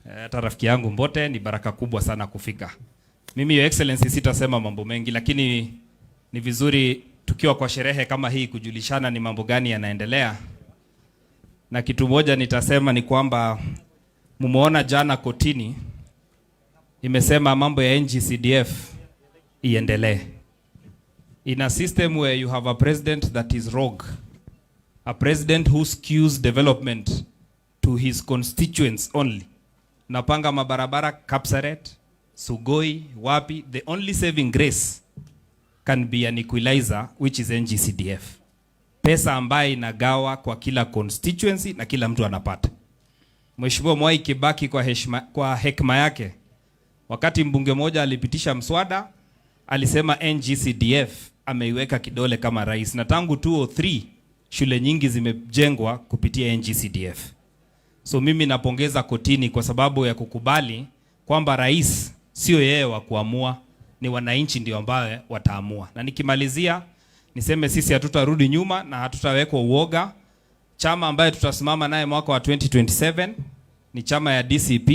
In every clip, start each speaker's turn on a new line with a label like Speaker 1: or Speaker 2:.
Speaker 1: Hata rafiki yangu Mbote, ni baraka kubwa sana kufika. Mimi, Your Excellency, sitasema mambo mengi, lakini ni vizuri tukiwa kwa sherehe kama hii kujulishana ni mambo gani yanaendelea. Na kitu moja nitasema ni kwamba mumeona jana kotini imesema mambo ya NGCDF iendelee. In a system where you have a president that is rogue, a president who skews development to his constituents only. Napanga mabarabara Kapsaret, Sugoi, wapi, the only saving grace can be an equalizer, which is NGCDF. Pesa ambayo inagawa kwa kila constituency na kila mtu anapata. Mheshimiwa Mwai Kibaki kwa hekima yake, wakati mbunge mmoja alipitisha mswada, alisema NGCDF ameiweka kidole kama rais, na tangu 2003 shule nyingi zimejengwa kupitia NGCDF. So mimi napongeza kotini kwa sababu ya kukubali kwamba rais sio yeye wa kuamua, ni wananchi ndio ambao wataamua. Na nikimalizia niseme sisi hatutarudi nyuma na hatutawekwa uoga. Chama ambaye tutasimama naye mwaka wa 2027 ni chama ya DCP.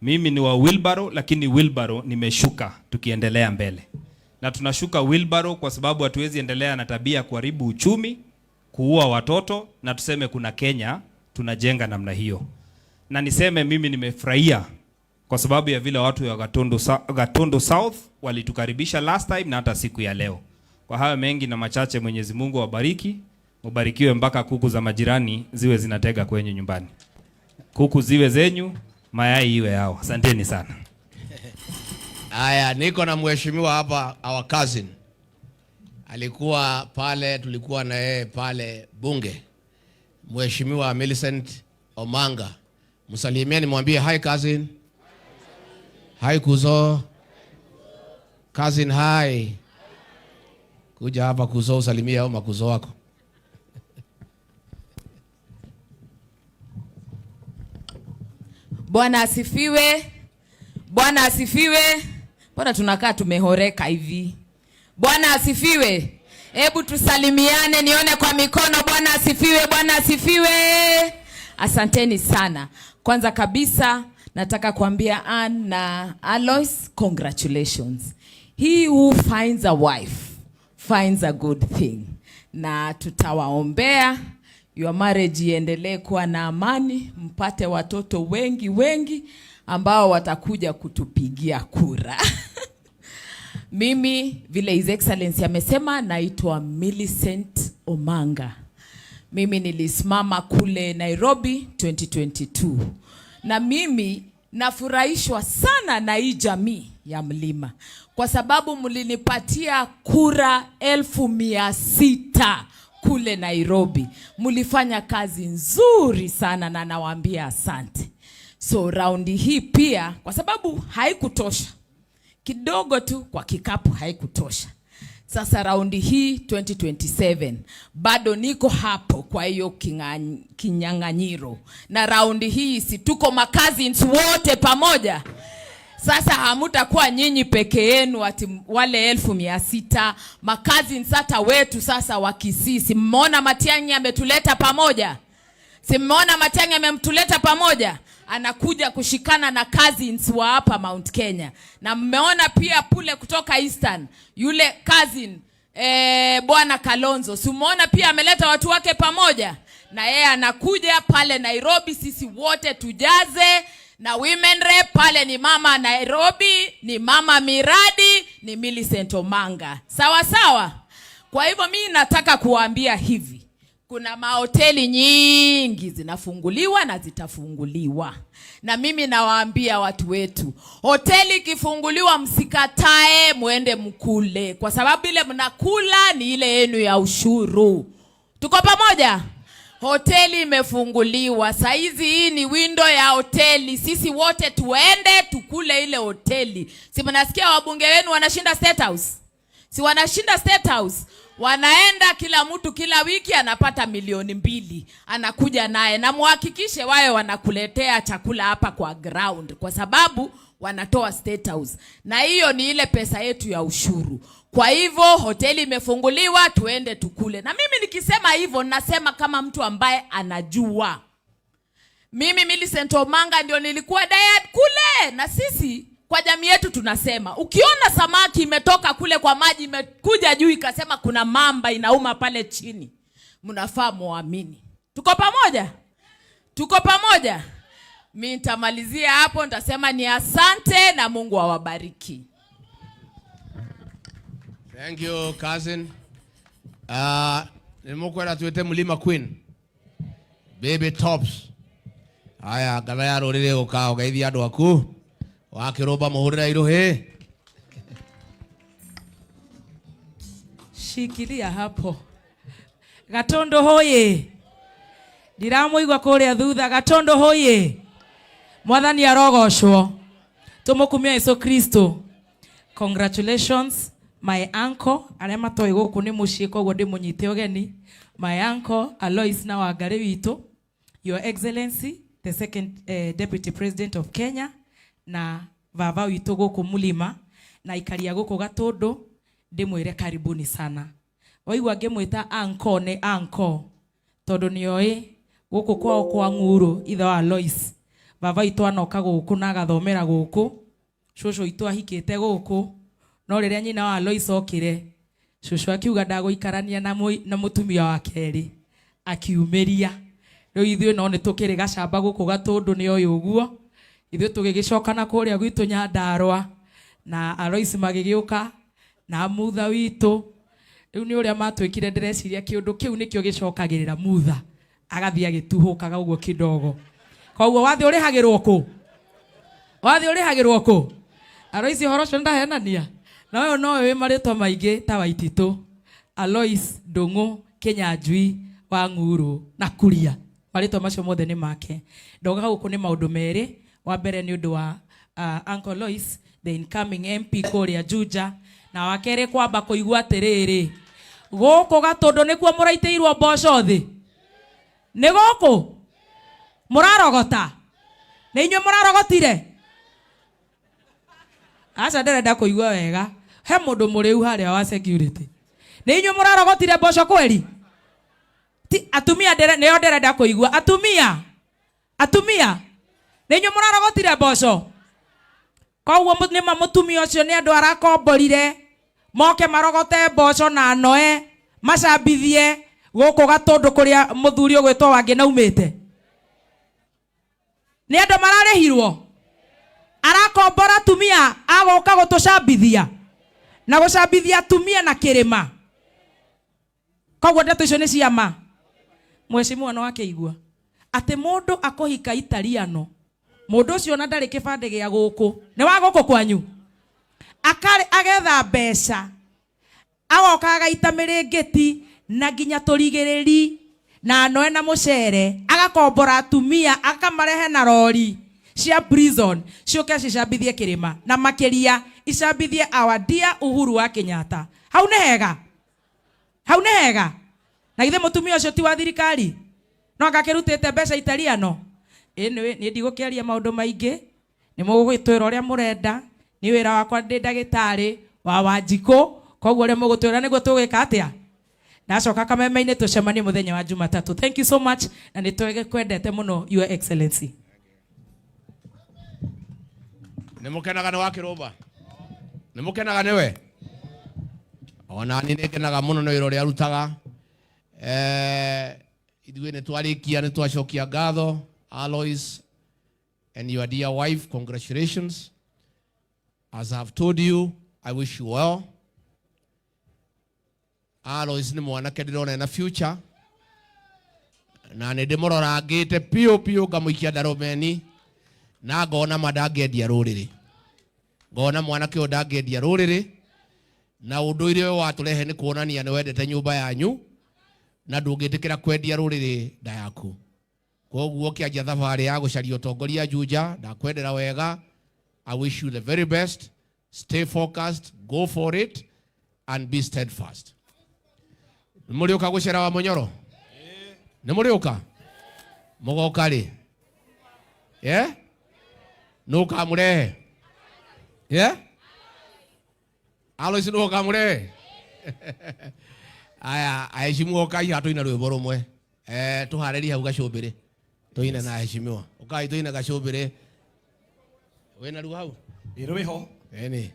Speaker 1: Mimi ni wa wheelbarrow, lakini wheelbarrow nimeshuka tukiendelea mbele. Na tunashuka wheelbarrow kwa sababu hatuwezi endelea na tabia ya kuharibu uchumi, kuua watoto na tuseme kuna Kenya tunajenga namna hiyo. Na niseme mimi nimefurahia kwa sababu ya vile watu wa Gatundu South walitukaribisha last time na hata siku ya leo. Kwa hayo mengi na machache, Mwenyezi Mungu awabariki, mubarikiwe mpaka kuku za majirani ziwe zinatega kwenye nyumbani. Kuku ziwe zenyu, mayai iwe yao. Asanteni sana.
Speaker 2: Haya, niko na mheshimiwa hapa, our cousin. Alikuwa pale, tulikuwa na yeye pale bunge. Mheshimiwa Millicent Omanga. Msalimieni, mwambie hi cousin. Hi kuzo. Cousin hi. Kuja hapa kuzo, usalimie au makuzo wako.
Speaker 3: Bwana asifiwe. Bwana asifiwe. Mbona tunakaa tumehoreka hivi? Bwana asifiwe. Hebu tusalimiane nione kwa mikono. Bwana asifiwe. Bwana asifiwe. Asanteni sana. Kwanza kabisa nataka kuambia Ann na Alois, congratulations. He who finds a wife finds a good thing. Na tutawaombea your marriage iendelee kuwa na amani, mpate watoto wengi wengi ambao watakuja kutupigia kura. Mimi vile His Excellency amesema, naitwa Millicent Omanga. Mimi nilisimama kule Nairobi 2022. Na mimi nafurahishwa sana na hii jamii ya Mlima kwa sababu mlinipatia kura 600,000 kule Nairobi. Mlifanya kazi nzuri sana na nawaambia asante. So raundi hii pia kwa sababu haikutosha, kidogo tu kwa kikapu haikutosha. Sasa raundi hii 2027 bado niko hapo kwa hiyo kinyang'anyiro. Na raundi hii si tuko makazins wote pamoja. Sasa hamutakuwa nyinyi peke yenu ati wale 600,000, makazins hata wetu sasa wa Kisii. Si mmeona Matiang'i ametuleta pamoja? Si mmeona Matiang'i amemtuleta pamoja? Anakuja kushikana na cousins wa hapa Mount Kenya. Na mmeona pia pule kutoka Eastern yule cousin Bwana Kalonzo. Si mmeona pia ameleta watu wake pamoja? Na yeye anakuja pale Nairobi, sisi wote tujaze. Na women rep pale ni mama Nairobi, ni mama miradi, ni Millicent Omanga. Sawa sawa. Kwa hivyo mimi nataka kuwaambia hivi, kuna mahoteli nyingi zinafunguliwa na zitafunguliwa. Na mimi nawaambia watu wetu, hoteli ikifunguliwa msikatae, muende mkule, kwa sababu ile mnakula ni ile yenu ya ushuru. Tuko pamoja? Hoteli imefunguliwa. Saizi hii ni window ya hoteli. Sisi wote tuende tukule ile hoteli. Si mnasikia wabunge wenu wanashinda State House? Si wanashinda State House? Wanaenda kila mtu kila wiki anapata milioni 2. Anakuja naye. Na muhakikishe wawe wanakuletea chakula hapa kwa ground, kwa sababu wanatoa State House. Na hiyo ni ile pesa yetu ya ushuru. Kwa hivyo hoteli imefunguliwa, tuende tukule. Na mimi nikisema hivyo nasema kama mtu ambaye anajua. Mimi Millicent Omanga ndio nilikuwa diet kule, na sisi kwa jamii yetu tunasema ukiona samaki imetoka kule kwa maji imekuja juu ikasema kuna mamba inauma pale chini, mnafaa muamini. Tuko pamoja? Tuko pamoja? Mi nitamalizia hapo, nitasema ni asante na Mungu awabariki.
Speaker 2: Thank you, cousin. Nĩmũkwenda twĩte Mlima Queen. Baby Tops. Aya, ngatha ya rũrĩrĩ gũka ũgeithia andũ aku. Wakĩrũmba mũhũrĩre irũhĩ.
Speaker 4: Shikilia hapo. Gatondo hoye. Ndiramũigua kũrĩa thutha. Gatondo hoye. Mwathani arogocwo. Tũmũkumia Yesu Kristo. Congratulations my uncle, arĩa matoĩ gũkũ nĩ mũciĩ koguo ndĩmũnyite ũgeni. My uncle Alois na Wangari witũ, Your Excellency the second Deputy President of Kenya, na baba witũ gũkũ Mulima na ikaria gũkũ Gatũndũ, ndĩmwĩre karibuni sana. Waigua ngĩmwĩta uncle nĩ uncle tondũ nĩoĩ gũkũ kwao kwa Ng'uru ithe wa Alois. Baba witũ anoka gũkũ na agathomera gũkũ, cũcũ witũ ahikĩte gũkũ, no rĩrĩa nyina wa Alois okire, cũcũ akiuga ndagũikarania na mũtumia wa kerĩ, akiumĩria. Rĩu ithuĩ no nĩtũkĩrĩ gacamba gũkũ Gatũndũ nĩoĩ ũguo. Ithuĩ tũgĩgĩcoka na kũrĩa gwitũ Nyandarũa na Alois magĩgĩũka na mutha witũ. Rĩu nĩ ũrĩa matwĩkire, ndĩreciria kĩũndũ kĩu nĩkĩo gĩcokagĩrĩra mutha, agathiĩ agĩtuhũkaga ũguo kidogo. Koguo wathiĩ ũrĩhagĩrwo kũ? Wathiĩ ũrĩhagĩrwo kũ? Alois ũhoro ũcio ndahenania. Na ũyũ no wĩ marĩtwa maingĩ ta Waititũ, Alois Ndũng'ũ Kĩnyanjui wa Ng'uru na Kuria. Marĩtwa macio mothe nĩ make. Ndoga gũkũ nĩ maũndũ merĩ. Wa mbere nĩ ũndũ wa Uncle Alois, the incoming MP kũrĩa Juja, na wa kerĩ kwamba kũigua atĩrĩrĩ, gũkũ Gatũndũ nĩkuo mũraitĩirwo mboco thĩ. Nĩ gũkũ mũrarogota? Nĩ inyuĩ mũrarogotire? Aca ndĩrenda kũigua wega. He mũndũ mũrĩu harĩa wa security. Nĩ inyuĩ mũrarogotire mboco kweri? Ti atumia nĩo ndĩrenda kũigua. Atumia. Atumia. Nĩ inyuĩ mũrarogotire mboco? Koguo nĩma mũtumia ũcio nĩ andũ arakomborire moke marogote mboco na noe macambithie gũkũ Gatũndũ kũrĩa mũthuri ũgwĩtwo Wangĩ naumĩte. Nĩ andũ mararĩhirwo? Arakombora atumia agoka gũtũcambithia na gũcambithia atumia na kĩrĩma. Koguo ndeto icio nĩ ciama. Mheshimiwa no akĩigua atĩ mũndũ akũhika Italiano, mũndũ ũcio ona ndarĩ kĩbandĩ gĩa gũkũ, nĩ wa gũkũ kwanyu, akarĩ agetha mbeca agoka agaita mĩrĩngĩti na nginya tũrigĩrĩri na noe na mũcere, agakombora atumia akamarehe na rori cia prison ciũke cicambithie kĩrĩma na makĩria icambithie our dear Uhuru wa Kenyatta. Hau nĩ hega? Hau nĩ hega? Na githĩ mũtumia ũcio ti wa thirikari? No agakĩrutĩte mbeca Italiano? Anyway, niĩ ndigũkĩaria maũndũ maingĩ, nĩ mũgũgĩtwĩra ũrĩa mũrenda. Nĩ wĩra wakwa ndĩ ndagĩtarĩ wa Wanjikũ, koguo ũrĩa mũgũtwĩra nĩguo tũgwĩka atĩa. Ndacoka kameme-inĩ tũcemanie mũthenya wa Jumatatũ. Thank you so much, na nĩ twendete mũno Your Excellency.
Speaker 2: Nĩ mũkenaga nĩ wakĩrũmba? Nĩ mũkenaga nĩwe? Ona niĩ nĩ ngenaga mũno nĩ wĩra ũrĩa arutaga. Ithuĩ nĩ twarĩkia, nĩ twacokia ngatho. Alois and your dear wife, congratulations. As I have told you, I wish you well. Alois nĩ mwanake ndĩrona ena future, na nĩ ndĩmũrorangĩte piũ piũ ngamũikia ndarũmeni na ngona ma ndangĩendia rũrĩrĩ, ngona mwanake ũyũ ndangĩendia rũrĩrĩ, na ũndũire ũyũ watũrehe nĩ kuonania nĩ wendete nyũmba yanyu na ndũngĩtĩkĩra kwendia rũrĩrĩ nda yaku. Koguo ũkĩanjia thabarĩ ya gũcaria ũtongoria Juja, ndakwendera wega. I wish you the very best. Stay focused, go for it and be steadfast. Nĩ mũrĩũka gũcera wa Mũnyoro? Nĩ mũrĩũka? Mũgoka rĩ? Yeah? Nũ ũkamũrehe? Yeah? Alois nũ ũkamũrehe? Aya, aheshimu okai haha tũina rwĩmbo rũmwe. Tũharĩrie hau gacũmbĩrĩ. Tuine na heshimiwa. Ukai tuine gacubire. Wina ruo hau?
Speaker 5: Ĩ rwĩho.
Speaker 2: Eni.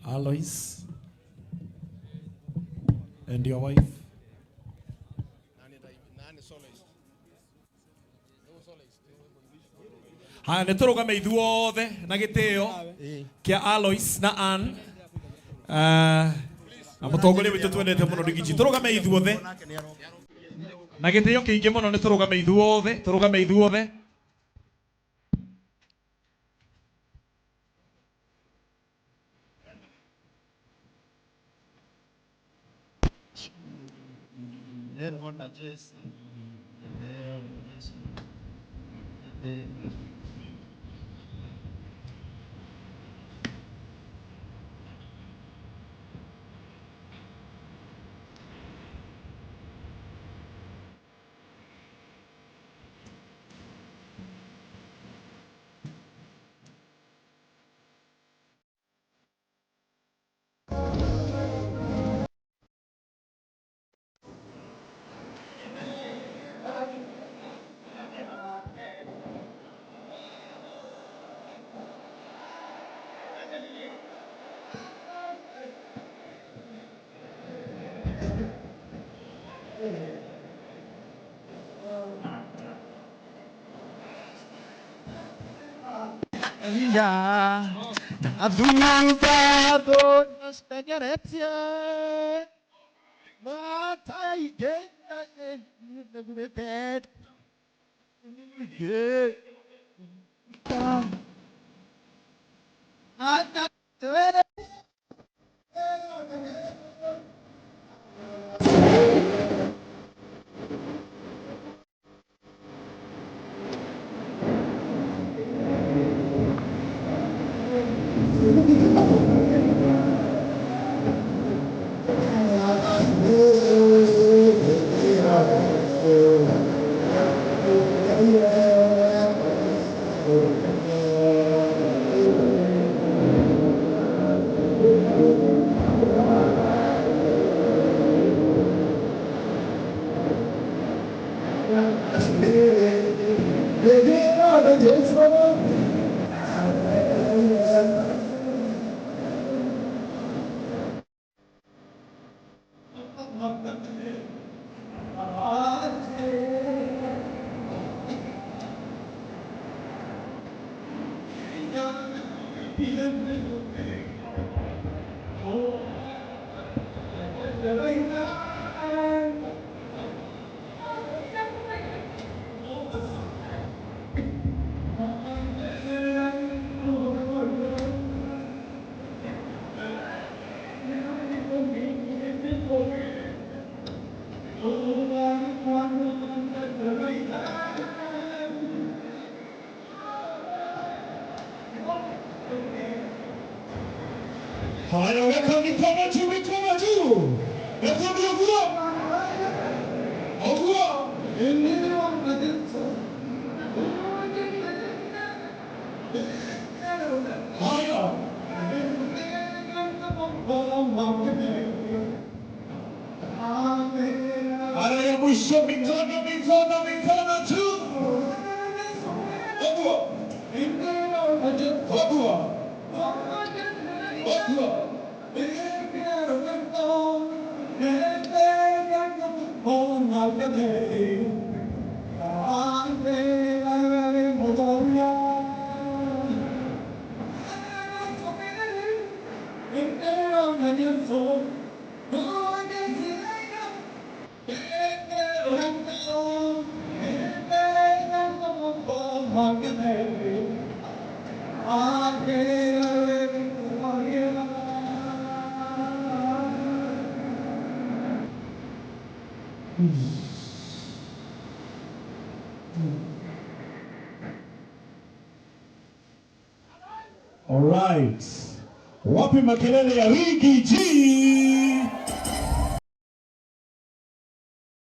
Speaker 5: Alois and your wife. Haya nä tå rå game ithuothe na gä tä o kä a Alois na Ann. Na må tongoria witå twendete må no Rigiji tå rå game ithuothe na gä tä o kä ingä må no nä tå rå game ithuothe tå rå game ithuothe.
Speaker 6: Haya, weka mikono juu, mikono juu. Mikono juu. Ogua. Haya. Mara ya mwisho, mikono, mikono, mikono juu. Ogua. Ogua. Ogua. All right. Wapi makelele ya Rigiji?